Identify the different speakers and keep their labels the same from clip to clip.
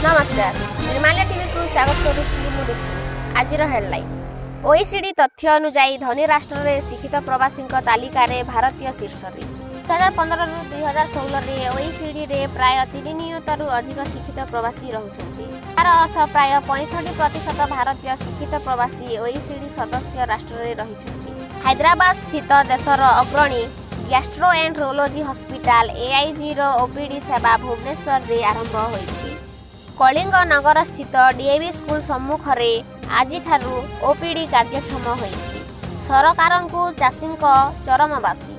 Speaker 1: ନମସ୍କାର, ନିର୍ମାଲ୍ୟ ଟିଭିକୁ ସ୍ୱାଗତ କରୁଛି ମୁଁ ଦୀପ୍ତି। ଆଜିର ହେଡଲାଇନ୍। ଓଇସିଡି ତଥ୍ୟ ଅନୁଯାୟୀ ଧନୀ ରାଷ୍ଟ୍ରରେ ଶିକ୍ଷିତ ପ୍ରବାସୀଙ୍କ ତାଲିକାରେ ଭାରତୀୟ ଶୀର୍ଷରେ। 2015ରୁ 2016ରେ ଓଇସିଡିରେ ପ୍ରାୟ 3 ନିୟୁତରୁ ଅଧିକ ଶିକ୍ଷିତ ପ୍ରବାସୀ ରହୁଛନ୍ତି। ଏହାର ଅର୍ଥ ପ୍ରାୟ 65% ଭାରତୀୟ ଶିକ୍ଷିତ ପ୍ରବାସୀ ଓଇସିଡି ସଦସ୍ୟ ରାଷ୍ଟ୍ରରେ ରହିଛନ୍ତି। ହାଇଦ୍ରାବାଦ ସ୍ଥିତ ଦେଶର ଅଗ୍ରଣୀ ଗ୍ୟାଷ୍ଟ୍ରୋଏଣ୍ଟରୋଲୋଜି ହସ୍ପିଟାଲ ଏଆଇଜିର ଓପିଡି ସେବା ଭୁବନେଶ୍ୱରରେ ଆରମ୍ଭ ହୋଇଛି। କଳିଙ୍ଗନଗର ସ୍ଥିତ ଡିଏଭି ସ୍କୁଲ ସମ୍ମୁଖରେ ଆଜିଠାରୁ ଓପିଡି କାର୍ଯ୍ୟକ୍ଷମ ହୋଇଛି। ସରକାରଙ୍କୁ ଚାଷୀଙ୍କ ଚରମବାସୀ।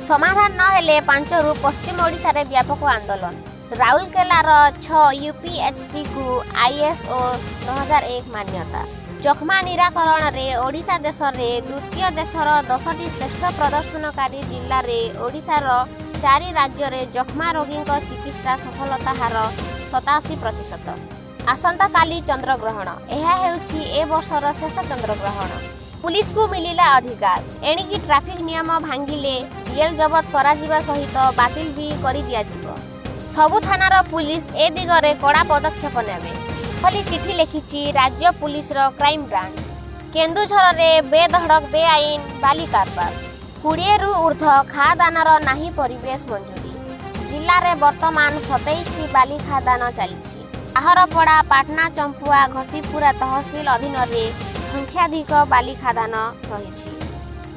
Speaker 1: ସମାଧାନ ନହେଲେ 5ରୁ ପଶ୍ଚିମ ଓଡ଼ିଶାରେ ବ୍ୟାପକ ଆନ୍ଦୋଳନ। ରାଉରକେଲାର ଛଅ ୟୁପିଏଚସିକୁ ଆଇଏସ୍ଓ 9001 ମାନ୍ୟତା। ଯକ୍ଷ୍ମା ନିରାକରଣରେ ଓଡ଼ିଶା ଦେଶରେ ଦ୍ୱିତୀୟ। ଦେଶର 10ଟି ଶ୍ରେଷ୍ଠ ପ୍ରଦର୍ଶନକାରୀ ଜିଲ୍ଲାରେ ଓଡ଼ିଶାର ଚାରି। ରାଜ୍ୟରେ ଯକ୍ଷ୍ମା ରୋଗୀଙ୍କ ଚିକିତ୍ସା ସଫଳତା ହାର 87%। ଆସନ୍ତାକାଲି ଚନ୍ଦ୍ରଗ୍ରହଣ। ଏହା ହେଉଛି ଏ ବର୍ଷର ଶେଷ ଚନ୍ଦ୍ରଗ୍ରହଣ। ପୁଲିସକୁ ମିଳିଲା ଅଧିକାର। ଏଣିକି ଟ୍ରାଫିକ ନିୟମ ଭାଙ୍ଗିଲେ ଡିଏଲ୍ ଜବତ କରାଯିବା ସହିତ ବାତିଲ ବି କରିଦିଆଯିବ। ସବୁ ଥାନାର ପୁଲିସ ଏ ଦିଗରେ କଡ଼ା ପଦକ୍ଷେପ ନେବେ ବୋଲି ଚିଠି ଲେଖିଛି ରାଜ୍ୟ ପୁଲିସର କ୍ରାଇମବ୍ରାଞ୍ଚ। କେନ୍ଦୁଝରରେ ବେଧଡ଼କ ବେଆଇନ ବାଲି କାରବାର। 20ରୁ ଉର୍ଦ୍ଧ୍ୱ ଖାଦାନର ନାହିଁ ପରିବେଶ ମଞ୍ଜୁରୀ। ଜିଲ୍ଲାରେ ବର୍ତ୍ତମାନ 27ଟି ବାଲି ଖାଦାନ ଚାଲିଛି। ବାହାରପଡ଼ା, ପାଟନା, ଚମ୍ପୁଆ, ଘସିପୁରା ତହସିଲ ଅଧୀନରେ ସଂଖ୍ୟାଧିକ ବାଲି ଖାଦାନ ରହିଛି।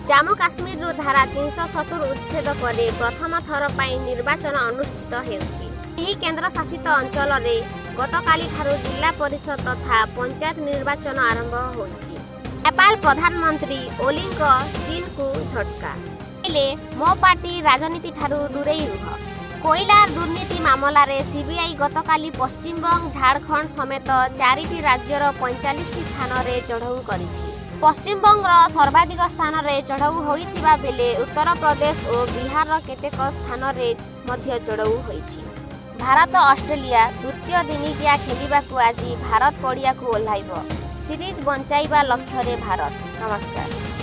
Speaker 1: ଜାମ୍ମୁ କାଶ୍ମୀରରୁ ଧାରା 370 ଉଚ୍ଛେଦ ପରେ ପ୍ରଥମ ଥର ପାଇଁ ନିର୍ବାଚନ ଅନୁଷ୍ଠିତ ହେଉଛି। ଏହି କେନ୍ଦ୍ରଶାସିତ ଅଞ୍ଚଳରେ ଗତକାଲିଠାରୁ ଜିଲ୍ଲା ପରିଷଦ ତଥା ପଞ୍ଚାୟତ ନିର୍ବାଚନ ଆରମ୍ଭ ହୋଇଛି। ନେପାଳ ପ୍ରଧାନମନ୍ତ୍ରୀ ଓଲିଙ୍କ ଚୀନକୁ ଝଟକା। କହିଲେ, ମୋ ପାର୍ଟି ରାଜନୀତିଠାରୁ ଦୂରେଇ ରୁହ। କୋଇଲା ଦୁର୍ନୀତି ମାମଲାରେ ସିବିଆଇ ଗତକାଲି ପଶ୍ଚିମବଙ୍ଗ, ଝାଡ଼ଖଣ୍ଡ ସମେତ ଚାରିଟି ରାଜ୍ୟର 45ଟି ସ୍ଥାନରେ ଚଢ଼ଉ କରିଛି। ପଶ୍ଚିମବଙ୍ଗର ସର୍ବାଧିକ ସ୍ଥାନରେ ଚଢ଼ଉ ହୋଇଥିବା ବେଳେ ଉତ୍ତରପ୍ରଦେଶ ଓ ବିହାରର କେତେକ ସ୍ଥାନରେ ମଧ୍ୟ ଚଢ଼ଉ ହୋଇଛି। ଭାରତ ଅଷ୍ଟ୍ରେଲିଆ ଦ୍ୱିତୀୟ ଦିନିକିଆ ଖେଳିବାକୁ ଆଜି ଭାରତ ପଡ଼ିଆକୁ ଓହ୍ଲାଇବ। ସିରିଜ୍ ବଞ୍ଚାଇବା ଲକ୍ଷ୍ୟରେ ଭାରତ। ନମସ୍କାର।